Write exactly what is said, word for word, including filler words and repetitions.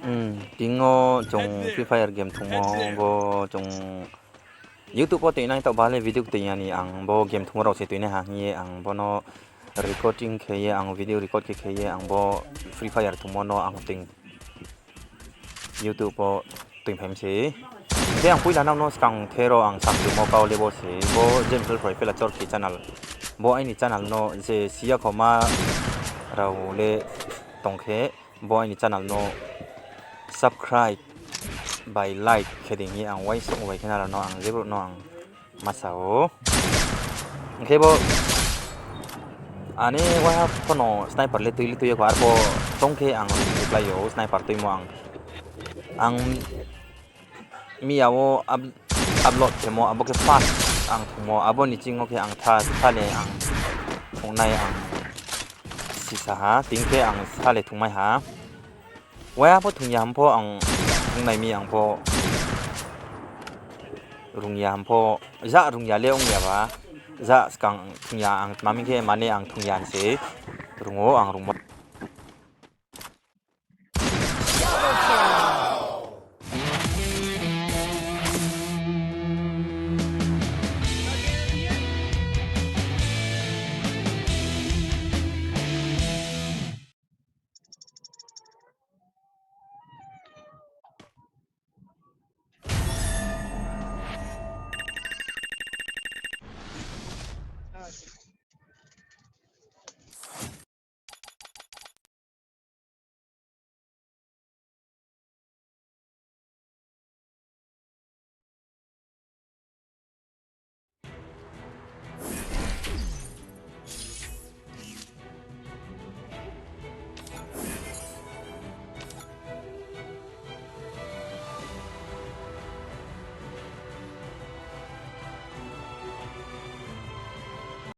Hmm, ting yo chung Free Fire game thungmo bo chung YouTube wo toinai taoh ba le video toing ya ni ang bo game thungmo rao se toinai ha hing ye ang bo no recording khe ye ang video record khe khe ye ang bo Free Fire thungmo no ang toing YouTube wo toingphai mi se. Hing khe ang poila nrao no skang the ro ang samchumo kau le bo se, bo James Alfred Phelachorkhi channel. Bo aini channel no je si ya kho ma rao le tong khe, bo aini channel no subscribe bai like khe di hing ye ang uaingsouh bai khe nrao no ang je brouh no ang ma sa ou. Hing khe bo ani waiha pho no sniper le tui le tui ya kho, arpho choung khe ang reply yo sniper tuimo ang. Ang mi ya wo up-, upload khemo abo khe first ang thungmo, abo ni ching yo khe ang tha, sale ang thungnai ang sisa ha, ting khe ang sale thungmai ha. Waiha pho thung ya ham pho ang thungnai mi ang pho rung ya ham pho, ja rung ya le ong ya ba, ja skang thung ya ang tma mi khe mane ang thung ya se rung ou ang rungmo.